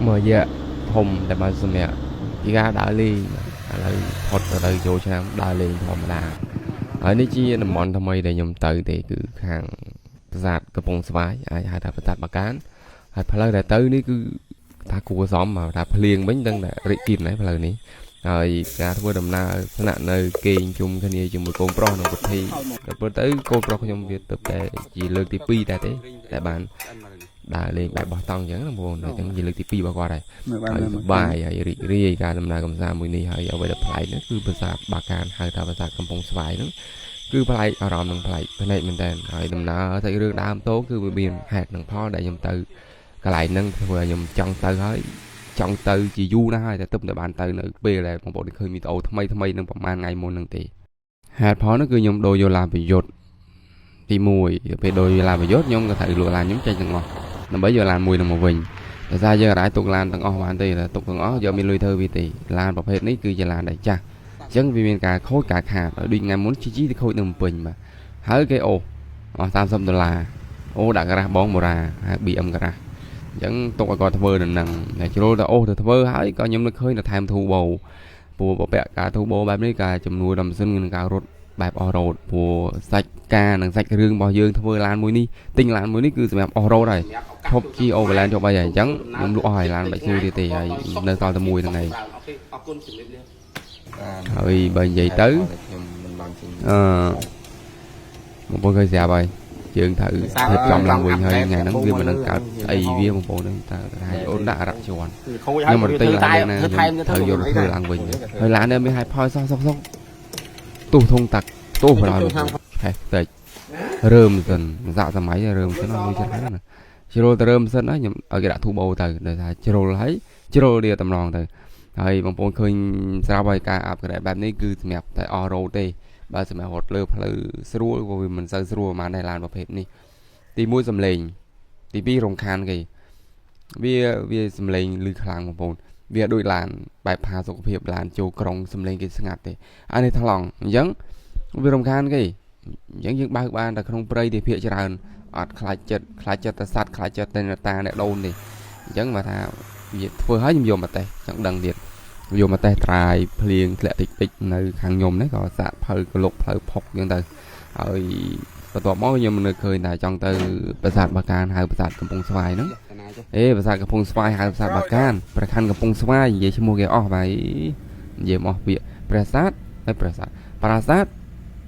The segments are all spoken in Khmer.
មួយរយៈធំតែបានសម្រាប់ជាការដើរលេងឥឡូវផុតទៅចូលឆ្នាំដើរលេងធម្មតាហើយនេះជាតំបន់ថ្មីដែលខ្ញុំទៅទេគឺខាងប្រាសាទកំពង់ស្វាយអាចហៅថាប្រាសាទបាកានហើយផ្លូវដែលទៅនេះគឺថាគួរសមមកថាភ្លៀងវិញដឹងតែរិគីនហើយផ្លូវនេះហើយការធ្វើដំណើរស្នាក់នៅគេងជុំគ្នាជាមួយកូនប្រុសក្នុងពិធីដល់ព្រោះទៅកូនប្រុសខ្ញុំវាទៅតែជាលើកទី2ដែរទេតែបានដើរលេងបែបបោះតង់អញ្ចឹងណាបងប្អូនអញ្ចឹងជាលើកទី2របស់គាត់ហើយ មើលបាន ហើយ មើល សប្បាយហើយរីករាយការដំណើរកំសាន្តមួយនេះហើយអ្វីដែលប្លែកនោះគឺប្រាសាទបាកានហៅថាប្រាសាទកំពង់ស្វាយហ្នឹងគឺប្លែកអារម្មណ៍នឹងប្លែកភ្នែកមែនតើហើយដំណើរសាច់រឿងដើមតោគឺវាមានហេតុនិងផលដែលខ្ញុំទៅកន្លែងហ្នឹងធ្វើឲ្យខ្ញុំចង់ទៅហើយចង់ទៅជាយូរណាស់ហើយតែទើបតែបានទៅនៅពេលដែលបងប្អូនឃើញវីដេអូថ្មីថ្មីនឹងប្រហែលថ្ងៃមុនហ្នឹងទេហេតុផលនោះគឺខ្ញុំដូរយកឡានប្រយុទ្ធទី1ពេលដូរយកឡានប្រយុទ្ធខ្ញុំក៏ត្រូវលក់ឡានខ្ញុំចេញទាំងអស់ដើម្បីយកឡានមួយនឹងមកវិញ ដោយសារយើងអាចទុកឡានទាំងអស់បានទេតែទុកទាំងអស់យកមានលុយធ្វើវាទេឡានប្រភេទនេះគឺជាឡានដែលចាស់អញ្ចឹងវាមានការខូចការខាតហើយដូចថ្ងៃមុនជីជីទៅខូចនៅភ្នំពេញបាទហើយគេអូសអស់30ដុល្លារអូដាក់ការ៉ាស់បងបូរ៉ាហៅ BM ការ៉ាស់អញ្ចឹងទុកឲ្យគាត់ធ្វើនៅនឹងតែជ្រុលទៅអូសទៅធ្វើហើយក៏ខ្ញុំនឹកឃើញទៅថែម turbo ព្រោះបពាក់ការ turbo បែបនេះការជំនួយដល់ម៉ាស៊ីននឹងការរត់បែប off road ព្រោះសាច់ការនិងសាច់រឿងរបស់យើងធ្វើឡានមួយនេះទិញឡានមួយនេះគឺសម្រាប់ off road ហើយ ឈប់ជីអូវឡែនជប់អីហើយអញ្ចឹងខ្ញុំលក់អស់ហើយឡានបាច់ស៊ូទៀតទេហើយនៅសល់តែមួយហ្នឹងឯង OK អរគុណជំរាបលា ហើយបើនិយាយទៅ ខ្ញុំមិនបានចេញ អឺបងប្អូនឃើញស្រាប់ហើយយើងត្រូវរៀបចំឡើងវិញហើយថ្ងៃហ្នឹងវាមិននឹងកើតស្អីវាបងប្អូនហ្នឹងតើថាអូនដាក់រ៉ាក់ជាន់ ខូចហើយ ខ្ញុំមិនទិញឡានណា ធ្វើថែម ខ្ញុំត្រូវយកទៅធ្វើឡើងវិញហើយឡាននេះមានហេតុផលសោះសុកសុកទោះធុងតាក់ទោះបណ្ដោយឆេះតិចរើមសិនសាកសម័យរើមសិនអស់លុយច្រើនណាជ្រុលទៅរើមសិនហើយខ្ញុំឲ្យគេដាក់ turbo ទៅដោយថាជ្រុលហើយជ្រុលវាតម្រងទៅហើយបងប្អូនឃើញស្រាប់ហើយការ upgrade បែបនេះគឺសម្រាប់តែ off road ទេបើសម្រាប់រត់លើផ្លូវស្រួលក៏វាមិនសូវស្រួលប៉ុន្មានដែរឡានប្រភេទនេះទី1សំឡេងទី2រំខានគេវាវាសំឡេងឮខ្លាំងបងប្អូនវាដូចឡានបែបផាសុខភាពឡានចូលក្រុងសំឡេងគេស្ងាត់ទេអានេះថ្លង់អញ្ចឹងវារំខានគេអញ្ចឹងយើងបើកបានតែក្នុងព្រៃទេភាកច្រើនអត់ខ្លាចចិត្តខ្លាចចិត្តតែសัตว์ខ្លាចចិត្តតែអ្នកតាអ្នកដូនទេអញ្ចឹងមកថាវាធ្វើឲ្យខ្ញុំយកមកតេស្តចង់ដឹងទៀតយកមកតេស្តត្រាយភ្លៀងធ្លាក់តិចតិចនៅខាងខ្ញុំនេះក៏សាកផ្លូវក្លុកផ្លូវផុកអញ្ចឹងទៅហើយបន្ទាប់មកខ្ញុំនៅឃើញថាចង់ទៅប្រាសាទបាកានហៅប្រាសាទកំពង់ស្វាយហ្នឹង អេប្រាសាទកំពង់ស្វាយហៅប្រាសាទបាកានព្រះខ័នកំពង់ស្វាយនិយាយឈ្មោះគេអស់បាយនិយាយមកអស់ពាក្យប្រាសាទហើយប្រាសាទប្រាសាទ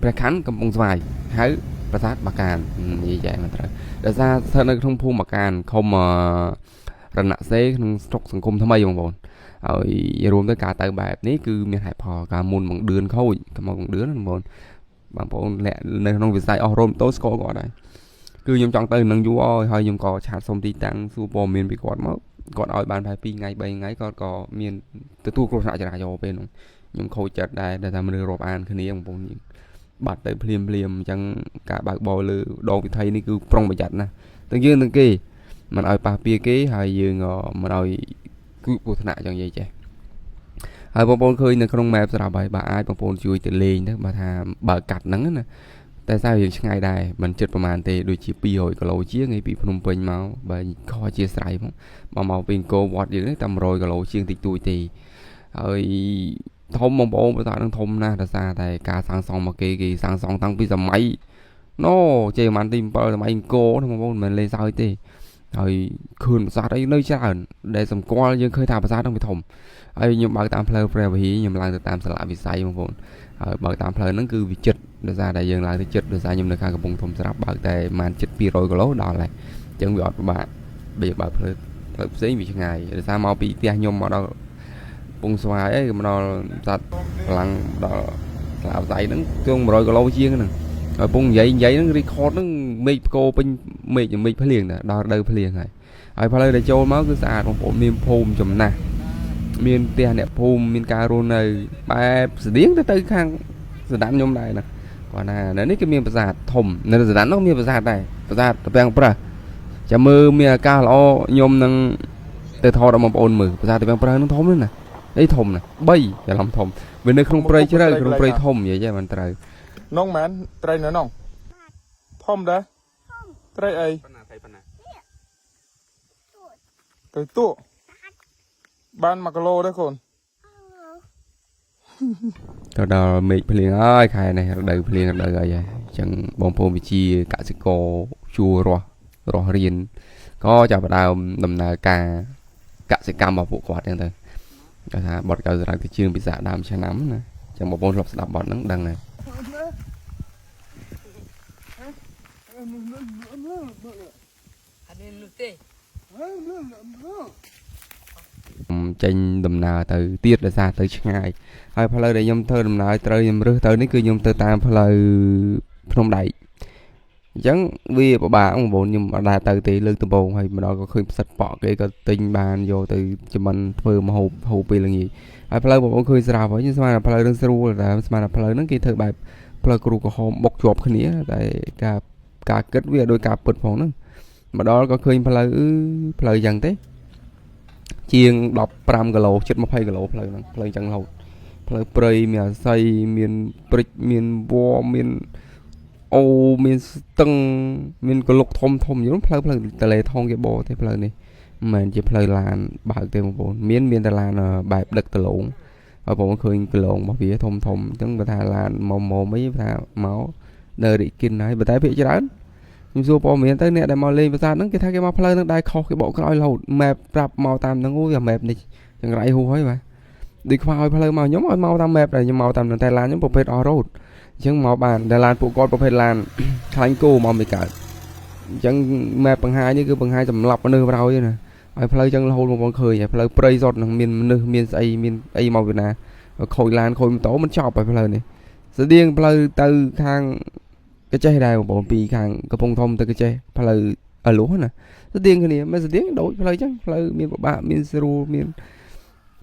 ព្រះខ័នកំពង់ស្វាយហៅប្រាសាទបាកាននិយាយចែកមិនត្រូវដោយសារស្ថិតនៅក្នុងភូមិបាកានឃុំរណសេក្នុងស្រុកសង្គមថ្មីបងប្អូនហើយរួមទៅការទៅបែបនេះគឺមានហេតុផលការមុនមកឌឿនខូចមកឌឿនបងប្អូនបងប្អូនលាក់នៅក្នុងវិស័យ off road ម៉ូតូស្គាល់គាត់ហើយ គឺខ្ញុំចង់ទៅនឹងយូរហើយហើយខ្ញុំក៏chat សុំទីតាំងសួរព័ត៌មានពីគាត់មកគាត់ឲ្យបានប្រហែល2ថ្ងៃ3ថ្ងៃគាត់ក៏មានទទួលគ្រោះថ្នាក់ចរាចរណ៍ពេលនោះខ្ញុំខូចចិត្តដែរដែលថាមនុស្សរាប់អានគ្នាបងប្អូនបាត់ទៅភ្លាមភ្លាមអញ្ចឹងការបើកបរលើដងវិថីនេះគឺប្រុងប្រយ័ត្នណាស់ទាំងយើងទាំងគេមិនឲ្យប៉ះពៀគេហើយយើងក៏មិនឲ្យគឺគ្រោះថ្នាក់ចង់និយាយចេះហើយបងប្អូនឃើញនៅក្នុង map ស្រាប់ហើយបើអាចបងប្អូនជួយទៅលេងទៅបើថាបើកាត់ហ្នឹងណា តែសាររឿងឆ្ងាយដែរមិនចិត្តប្រហែលទេដូចជា200គីឡូជាងឯពីភ្នំពេញមកបើខុសអធិស្ឋានផងបើមកពីអង្គរវត្តយើងនេះតែ100គីឡូជាងតិចតួចទេហើយធំបងប្អូនប្រាសាទនឹងធំណាស់ដោយសារតែការសាងសង់មកគេគេសាងសង់តាំងពីសម័យណូជ័យវរ្ម័នទី7សម័យអង្គរណាបងប្អូនមិនមែនលេងសើចទេហើយខឿនប្រាសាទអីនៅច្រើនដែលសម្គាល់យើងឃើញថាប្រាសាទហ្នឹងវាធំហើយខ្ញុំបើកតាមផ្លូវព្រះវិហារខ្ញុំឡើងទៅតាមសាលាវិស័យបងប្អូនហើយបើកតាមផ្លូវហ្នឹងគឺវិចិត្រដោយសារតែយើងឡើងទៅចិត្តដោយសារខ្ញុំនៅខាងកំពង់ធំស្រាប់បើកតែប្រហែលជិត200គីឡូដល់ហើយអញ្ចឹងវាអត់ពិបាកបើបើកផ្លូវផ្លូវផ្សេងវាឆ្ងាយដោយសារមកពីផ្ទះខ្ញុំមកដល់កំពង់ស្វាយអីមកដល់សត្វកម្លាំងដល់សាលាវិស័យហ្នឹងជាង100គីឡូជាងហ្នឹងហើយពងនិយាយនិយាយហ្នឹង record ហ្នឹងមេឃផ្គរពេញមេឃមេឃភ្លៀងដែរដល់រដូវភ្លៀងហើយហើយផ្លូវដែលចូលមកគឺស្អាតបងប្អូនមានភូមិចំណាស់មានផ្ទះអ្នកភូមិមានការរស់នៅបែបស្តៀងទៅទៅខាងសណ្ដានខ្ញុំដែរណាគាត់ណានៅនេះគឺមានប្រាសាទធំនៅសណ្ដាននោះមានប្រាសាទដែរប្រាសាទត្រពាំងប្រើសចាំមើលមានឱកាសល្អខ្ញុំនឹងទៅថតឲ្យបងប្អូនមើលប្រាសាទត្រពាំងប្រើសនោះធំណាស់ណាអីធំណាស់3ច្រឡំធំវានៅក្នុងព្រៃជ្រៅក្នុងព្រៃធំនិយាយចេះមិនត្រូវ នងមែនត្រីនៅនងធំដែរត្រីអី ប៉ុណ្ណាត្រីប៉ុណ្ណា ត្រីទួ ហាត់ បាន1គីឡូទេកូន ទៅដល់មេឃភ្លៀងហើយខែនេះរដូវភ្លៀងរដូវអីហើយអញ្ចឹងបងប្អូនវិជាកសិករជួររស់រស់រៀនក៏ចាប់ផ្ដើមដំណើរការកសិកម្មរបស់ពួកគាត់អញ្ចឹងទៅគេថាបទកៅស្រៅទៅជឿងពិសាដើមឆ្នាំណាអញ្ចឹងបងប្អូនធ្លាប់ស្ដាប់បទហ្នឹងដឹងហើយ អានេះនោះទេ ខ្ញុំចេញដំណើរទៅទៀតដោយសារទៅឆ្ងាយហើយផ្លូវដែលខ្ញុំធ្វើដំណើរត្រូវខ្ញុំរើសទៅនេះគឺខ្ញុំទៅតាមផ្លូវភ្នំដែកអញ្ចឹងវាពិបាកបងប្អូនខ្ញុំអត់ដែលទៅទេលើកដំបូងហើយម្ដងក៏ឃើញផ្សិតប៉ក់គេក៏ទិញបានយកទៅចម្អិនធ្វើម្ហូបហូបពេលល្ងាចហើយផ្លូវបងប្អូនឃើញស្រាប់ហើយខ្ញុំស្មានថាផ្លូវនឹងស្រួលតែស្មានថាផ្លូវហ្នឹងគេធ្វើបែបផ្លូវគ្រូក្រហមបុកជាប់គ្នាតែការការគិតវាដូចការពិតផងហ្នឹងម្ដងក៏ឃើញផ្លូវអឺផ្លូវយ៉ាងទេ ជាង15គីឡូជិត20គីឡូផ្លូវហ្នឹងផ្លូវចឹងរហូតផ្លូវព្រៃមានអាស័យមានព្រិចមានវល្លិមានអូមានស្ទឹងមានកលុកធំធំយល់ផ្លូវផ្លូវតលេថងគេបោទេផ្លូវនេះមិនមែនជាផ្លូវឡានបើកទេបងប្អូនមានមានតែឡានបែបដឹកដលងហើយបងប្អូនឃើញគីឡូរបស់វាធំធំអញ្ចឹងបើថាឡានមកមកអីបើថាមកនៅរិគិនហើយបើតែភាគច្រើនខ្ញុំសួរព័ត៌មានទៅអ្នកដែលមកលេងប្រាសាទហ្នឹងគេថាគេមកផ្លូវហ្នឹងដែរខុសគេបកក្រោយរហូត map ប្រាប់មកតាមហ្នឹងអូយអា map នេះចង្រៃហួសហើយបាទដូចខ្វះឲ្យផ្លូវមកខ្ញុំឲ្យមកតាម map ដែរខ្ញុំមកតាមហ្នឹងតែឡានខ្ញុំប្រភេទ off road អញ្ចឹងមកបានតែឡានពួកគាត់ប្រភេទឡាន ខ្លាញ់គោមកមិនកើតអញ្ចឹង map បង្ហាញនេះគឺបង្ហាញសម្លាប់មនុស្សប្រហើយណាឲ្យផ្លូវចឹងរហូតបងប្អូនឃើញហើយផ្លូវព្រៃសុទ្ធហ្នឹងមានមនុស្សមានស្អីមានអីមកពីណាខូចឡានខូចម៉ូតូមិនចប់ហើយផ្លូវនេះស្តៀងផ្លូវទៅខាង កចេះដែរបងប្អូនពីខាងកំពង់ធំទៅកចេះផ្លូវអលួសណាស្តៀងគ្នាមិនស្តៀងដូចផ្លូវចឹងផ្លូវមានពិបាកមានស្រួលមាន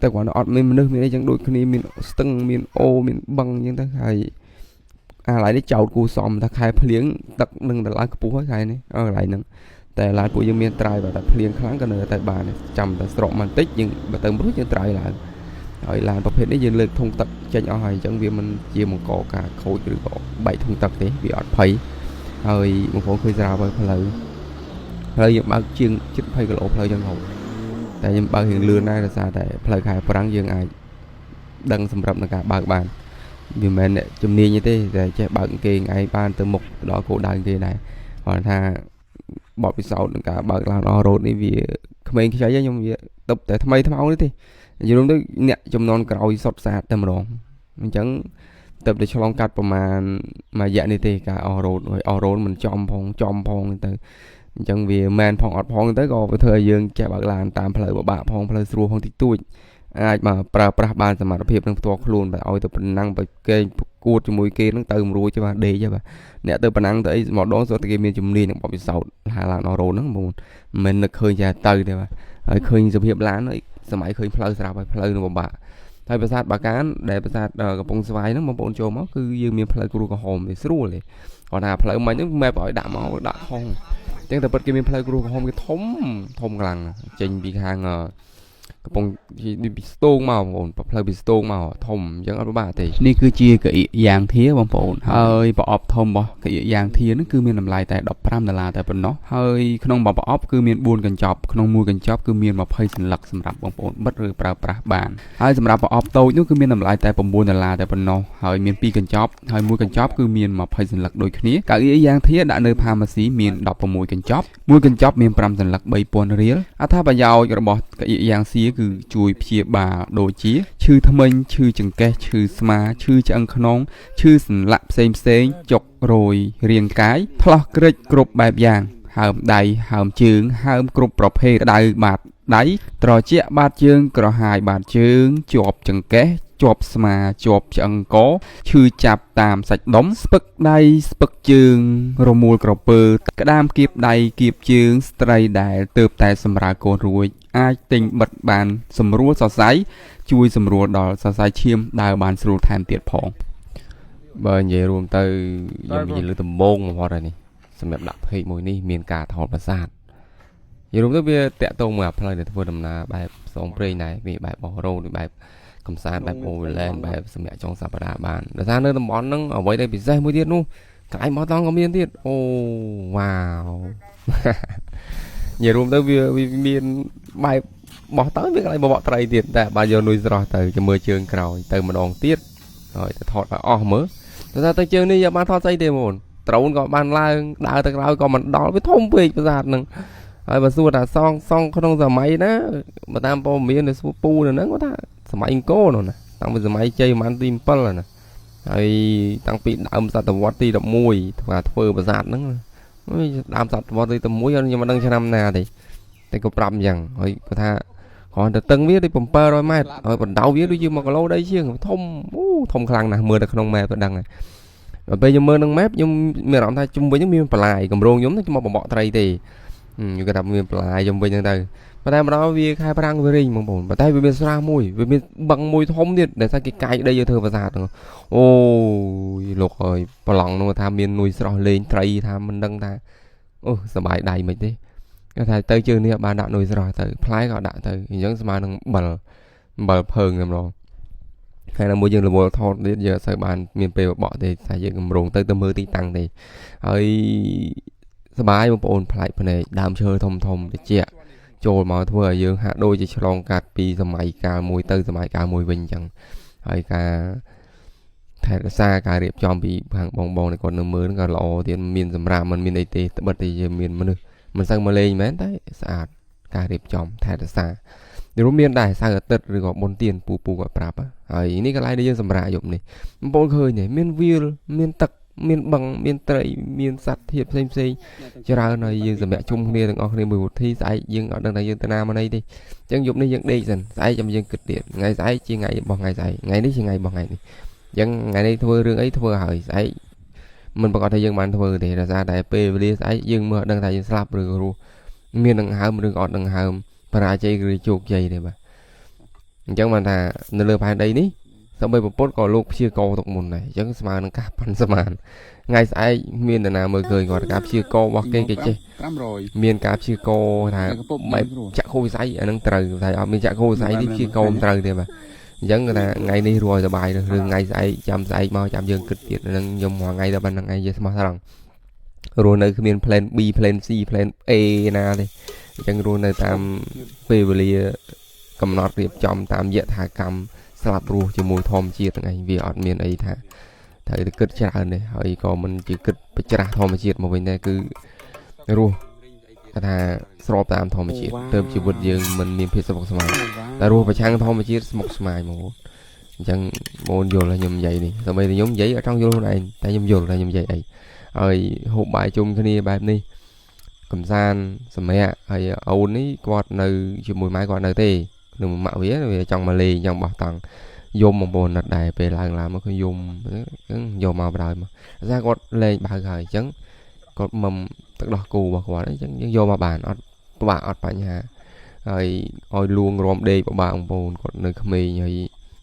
តែគ្រាន់តែអត់មានមនុស្សមានអីចឹងដូចគ្នាមានស្ទឹងមានអូមានបឹងចឹងទៅហើយអាកន្លែងនេះចោតគូសំថាខែភ្លៀងទឹកនឹងដល់ឡើងខ្ពស់ហើយខែនេះអើកន្លែងហ្នឹងតែឡានពួកយើងមានត្រើយបើតែភ្លៀងខ្លាំងក៏នៅតែបានដែរចាំតែស្រកបន្តិចយើងបើទៅមិនរួចយើងត្រើយឡើងហើយឡានប្រភេទនេះយើងលើកធុងទឹកចេញអស់ហើយអញ្ចឹងវាមិនជាបង្កការខូចឬក៏បែកធុងទឹកទេវាអត់ភ័យហើយបងប្អូនឃើញស្រាប់ហើយផ្លូវផ្លូវយើងបើកជាងជិត20គីឡូផ្លូវចឹងរហូតតែខ្ញុំបើករៀងលឿនដែរដោយសារតែផ្លូវខែប្រាំងយើងអាចដឹងសម្រាប់នឹងការបើកបានវាមិនមែនអ្នកជំនាញទេតែចេះបើកគេឯងបានទៅមុខទៅដល់គោលដៅគេដែរគាត់ថាបទពិសោធន៍នឹងការបើកឡាន off road នេះវាក្មេងខ្ចីខ្ញុំវាទៅតែថ្មីថ្មោងនេះទេនិយាយរួមទៅអ្នកចំនួនក្រោយសុតស្អាតតែម្ដងអញ្ចឹងទៅតែឆ្លងកាត់ប្រមាណមួយរយៈនេះទេការ off road ហើយ off road មិនចំផងចំផងទៅអញ្ចឹងវាមែនផងអត់ផងទៅក៏វាធ្វើឲ្យយើងចេះបើកឡានតាមផ្លូវពិបាកផងផ្លូវស្រួលផងតិចតួចអាចមកប្រើប្រាស់បានសមត្ថភាពនឹងផ្ទាល់ខ្លួនបើឲ្យទៅប្រណាំងប្រកែងប្រកួតជាមួយគេនឹងទៅមិនរួចទេបាទដេកទេបាទអ្នកទៅប្រណាំងទៅអីម្ដងសុទ្ធតែគេមានជំនាញនឹងបទពិសោធន៍ឡាន off road ហ្នឹងបងមិនមែននឹកឃើញចេះទៅទេបាទហើយឃើញសភាពឡានហើយសម័យឃើញផ្លូវស្រាប់ហើយផ្លូវនឹងពិបាកហើយប្រាសាទបាកានដែលប្រាសាទកំពង់ស្វាយហ្នឹងបងប្អូនចូលមកគឺយើងមានផ្លូវគ្រូក្រហមទេស្រួលទេគាត់ថាផ្លូវមិញហ្នឹង map ឲ្យដាក់មកដាក់ខុសអញ្ចឹងតែពិតគេមានផ្លូវគ្រូក្រហមគេធំធំខ្លាំងចេញពីខាងកំពង់ពីស្ទងមកបងប្អូនផ្លូវពីស្ទងមកធំអញ្ចឹងអត់ពិបាកទេ នេះគឺជាកៅអីយ៉ាងធាបងប្អូនហើយប្រអប់ធំរបស់កៅអីយ៉ាងធាហ្នឹងគឺមានតម្លៃតែ15ដុល្លារតែប៉ុណ្ណោះហើយក្នុងមួយប្រអប់គឺមាន4កញ្ចប់ក្នុងមួយកញ្ចប់គឺមាន20សន្លឹកសម្រាប់បងប្អូនបិទឬប្រើប្រាស់បានហើយសម្រាប់ប្រអប់តូចនោះគឺមានតម្លៃតែ9ដុល្លារតែប៉ុណ្ណោះហើយមាន2កញ្ចប់ហើយមួយកញ្ចប់គឺមាន20សន្លឹកដូចគ្នាកៅអីយ៉ាងធាដាក់នៅផាម៉ាស៊ីមាន16កញ្ចប់មួយកញ្ចប់មាន5សន្លឹក3000រៀលអត្ថប្រយោជន៍របស់កៅអីយ៉ាងសៀគឺជួយព្យាបាលដូចជាឈឺធ្មេញឈឺចង្កេះឈឺស្មាឈឺឆ្អឹងខ្នងឈឺសន្លាក់ផ្សេងផ្សេងៗចុករយរាងកាយផ្លោះក្រិចគ្រប់បែបយ៉ាងហើមដៃហើមជើងហើមគ្រប់ប្រភេទក្តៅបាតដៃត្រជាក់បាតជើងក្រហាយបាតជើងជាប់ចង្កេះជាប់ស្មាជាប់ឆ្អឹងកឈឺចាប់តាមសាច់ដុំស្ពឹកដៃស្ពឹកជើងរមួលក្រពើក្តាមគៀបដៃគៀបជើងស្ត្រីដែលទើបតែសម្រាលកូនរួចអាចទិញបិទបានសម្រួលសរសៃជួយសម្រួលដល់សរសៃឈាមដើរបានស្រួលថែមទៀតផង បើនិយាយរួមទៅខ្ញុំនិយាយលើដំបូងបំផុតហើយនេះសម្រាប់ដាក់ page មួយនេះមានការថតប្រាសាទនិយាយរួមទៅវាតាក់ទងមកអាផ្លូវដែលធ្វើដំណើរបែបផ្សងព្រេងដែរវាបែប off road បែបកំសាន្តបែប overland បែបសម្រាប់ចុងសប្តាហ៍បានដោយសារនៅតំបន់ហ្នឹងអ្វីដែលពិសេសមួយទៀតនោះកន្លែងបោះតង់ក៏មានទៀតអូវ៉ាវ និយាយរួមទៅវាវាមានបែប បោះទៅមានកន្លែងបបក់ត្រីទៀតតែបានយកនុយស្រស់ទៅចាំមើលជើងក្រោយទៅម្ដងទៀតហើយទៅថតឲ្យអស់មើលតែថាទៅជើងនេះយកបានថតស្អីទេបងត្រូនក៏បានឡើងដើរទៅក្រោយក៏មិនដល់វាធំពេកប្រាសាទហ្នឹងហើយបើសួរថាសងសងក្នុងសម័យណាបើតាមព័ត៌មាននៅសួរពូនៅហ្នឹងគាត់ថាសម័យអង្គរនោះណាតាំងពីសម័យជ័យវរ្ម័នទី7ណាហើយតាំងពីដើមសតវត្សទី11ធ្វើធ្វើប្រាសាទហ្នឹងដើមសតវត្សទី11ខ្ញុំមិនដឹងឆ្នាំណាទេតែក៏ប្រាប់អញ្ចឹងហើយគាត់ថាគ្រាន់តែតឹងវាដូច700ម៉ែត្រហើយបណ្ដោយវាដូចជា1គីឡូដីជាងធំអូធំខ្លាំងណាស់មើលនៅក្នុង map ទៅដឹងហើយដល់ពេលខ្ញុំមើលក្នុង map ខ្ញុំមានអារម្មណ៍ថាជុំវិញហ្នឹងមានបន្លាយកម្រងខ្ញុំហ្នឹងមកបំបក់ត្រីទេខ្ញុំគាត់ថាមានបន្លាយជុំវិញហ្នឹងទៅប៉ុន្តែម្ដងវាខែប្រាំងវារីងបងប្អូនប៉ុន្តែវាមានស្រះមួយវាមានបឹងមួយធំទៀតដែលថាគេកាយដីយកធ្វើប្រាសាទហ្នឹងអូយលោកអើយប្រឡងនោះថាមាននុយស្រស់លេងត្រីថាមិនដឹងថាអូសបាយដៃមិនទេគាត់ថាទៅជើងនេះបានដាក់នុយស្រស់ទៅផ្លែក៏ដាក់ទៅអញ្ចឹងស្មើនឹងបិលបិលភើងតែម្ដងហើយដល់មួយយើងរវល់ថតទៀតយើងអត់សូវបានមានពេលបបក់ទេតែយើងកម្រងទៅទៅមើលទីតាំងទេហើយសបាយបងប្អូនប្លែកភ្នែកដើមឈើធំធំតិចចូលមកធ្វើឲ្យយើងហាក់ដូចជាឆ្លងកាត់ពីសម័យកាលមួយទៅសម័យកាលមួយវិញអញ្ចឹងហើយការថែរក្សាការរៀបចំពីខាងបងបងដែលគាត់នៅមើលហ្នឹងក៏ល្អទៀតមានសម្រាប់មិនមានអីទេត្បិតតែយើងមានមនុស្សមិនសូវមកលេងមែនតែស្អាតការរៀបចំថែរក្សារួមមានដែរសៅរ៍អាទិត្យឬក៏បុណ្យទានពូពូគាត់ប្រាប់ហើយនេះកន្លែងដែលយើងសម្រាកយប់នេះបងប្អូនឃើញទេមានវាលមានទឹកមានបឹងមានត្រីមានសត្វធាតុផ្សេងផ្សេងច្រើនហើយយើងសម្រាប់ជុំគ្នាទាំងអស់គ្នាមួយវុធីស្អែកយើងអត់ដឹងថាយើងទៅណាមកណីទេអញ្ចឹងយប់នេះយើងដេកសិនស្អែកចាំយើងគិតទៀតថ្ងៃស្អែកជាថ្ងៃរបស់ថ្ងៃស្អែកថ្ងៃនេះជាថ្ងៃរបស់ថ្ងៃនេះអញ្ចឹងថ្ងៃនេះធ្វើរឿងអីធ្វើហើយស្អែកមិនប្រកាសថាយើងបានធ្វើទេដោយសារតែពេលវេលាស្អែកយើងមើលអត់ដឹងថាយើងស្លាប់ឬក៏រស់មានដង្ហើមឬក៏អត់ដង្ហើមបរាជ័យឬជោគជ័យទេបាទអញ្ចឹងបានថានៅលើផែនដីនេះសូម្បីប្រពន្ធក៏លោកព្យាករទុកមុនដែរអញ្ចឹងស្មើនឹងការប៉ាន់ស្មានថ្ងៃស្អែកមាននរណាមើលឃើញគាត់ការព្យាកររបស់គេគេចេះ 500 មានការព្យាករថាបែបចក្ខុវិស័យអានឹងត្រូវតែអត់មានចក្ខុវិស័យនេះព្យាករមិនត្រូវទេបាទអញ្ចឹងគាត់ថាថ្ងៃនេះរស់ឲ្យសប្បាយរឿងថ្ងៃស្អែកចាំស្អែកមកចាំយើងគិតទៀតនឹងខ្ញុំរាល់ថ្ងៃដល់ប៉ុណ្្នឹងឯងនិយាយស្មោះត្រង់រស់នៅគ្មាន plan B plan C plan A ណាទេអញ្ចឹងរស់នៅតាមពេលវេលាកំណត់រៀបចំតាមយថាកម្មស្លាប់រស់ជាមួយធម្មជាតិហ្នឹងឯងវាអត់មានអីថាត្រូវតែគិតច្រើនទេហើយក៏មិនជាគិតបច្រាស់ធម្មជាតិមកវិញដែរគឺរស់គាត់ថាស្របតាមធម្មជាតិទៅជីវិតយើងមិនមានភាពស្មុគស្មាញតែរស់ប្រឆាំងធម្មជាតិស្មុគស្មាញមកអញ្ចឹងបងយល់ហើយខ្ញុំនិយាយនេះសូម្បីតែខ្ញុំនិយាយអត់ចង់យល់ខ្លួនឯងតែខ្ញុំយល់ថាខ្ញុំនិយាយអីហើយហូបបាយជុំគ្នាបែបនេះកំសាន្តសម្រាប់ហើយអូននេះគាត់នៅជាមួយម៉ែគាត់នៅទេនឹងម៉ាក់វាវាចង់មកលេងចង់បោះតង់យំបងប្អូនណាត់ដែរពេលឡើងឡើងមកគឺយំយកមកបណ្ដោយមកដោយសារគាត់លេងបើកហើយអញ្ចឹងគាត់មុំទឹកដោះគោរបស់គាត់អញ្ចឹងយើងយកមកបានអត់ពិបាកអត់បញ្ហាហើយឲ្យលួងរំដេកពិបាកបងប្អូនគាត់នៅក្មេងហើយ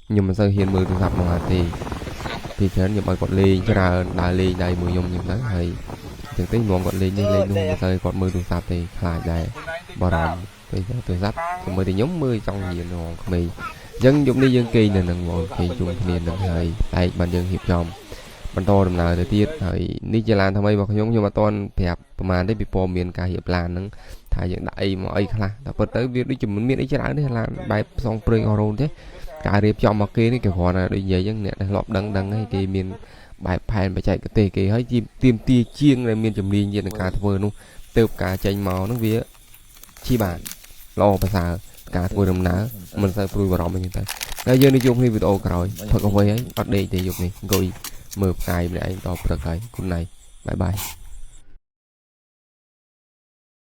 ខ្ញុំមិនសូវហ៊ានមើលទូរស័ព្ទមកទេពីច្រើនខ្ញុំឲ្យគាត់លេងច្រើនដើរលេងដៃមួយខ្ញុំអញ្ចឹងទៅហើយអញ្ចឹងទេនាំគាត់លេងនេះលេងនោះមិនសូវគាត់មើលទូរស័ព្ទទេខ្លាចដែរបារម្ភពេលទូរស័ព្ទក៏មើលតែខ្ញុំមើលចង់រៀនរងក្មេងអញ្ចឹងយប់នេះយើងគេងនៅនឹងបងគេងជុំគ្នានឹងហើយតែបានយើងរៀបចំបន្តដំណើរទៅទៀតហើយនេះជាឡានថ្មីរបស់ខ្ញុំខ្ញុំអត់ទាន់ប្រាប់ប្រហែលទេពីព័ត៌មានការរៀបឡានហ្នឹងថាយើងដាក់អីមកអីខ្លះតែពិតទៅវាដូចជាមិនមានអីច្រើនទេឡានបែបផ្សងព្រេងអស់រ៉ូនទេការរៀបចំមកគេនេះគេគ្រាន់តែដូចនិយាយអញ្ចឹងអ្នកដែលធ្លាប់ដឹងដឹងហើយគេមានបែបផែនបច្ចេកទេសគេហើយជាទៀមទាជាងដែលមានជំនាញទៀតក្នុងការធ្វើនោះទៅការចេញមកហ្នឹងវាជាបានល្អប្រសើរការធ្វើដំណើរមិនសូវព្រួយបារម្ភអីចឹងទៅហើយយើងនឹងជួបគ្នាវីដេអូក្រោយផឹកកាហ្វេហើយអត់ដេកទេយប់នេះអង្គុយមើលផ្កាយម្នាក់ឯងតព្រឹកហើយគុណណៃបាយបាយ។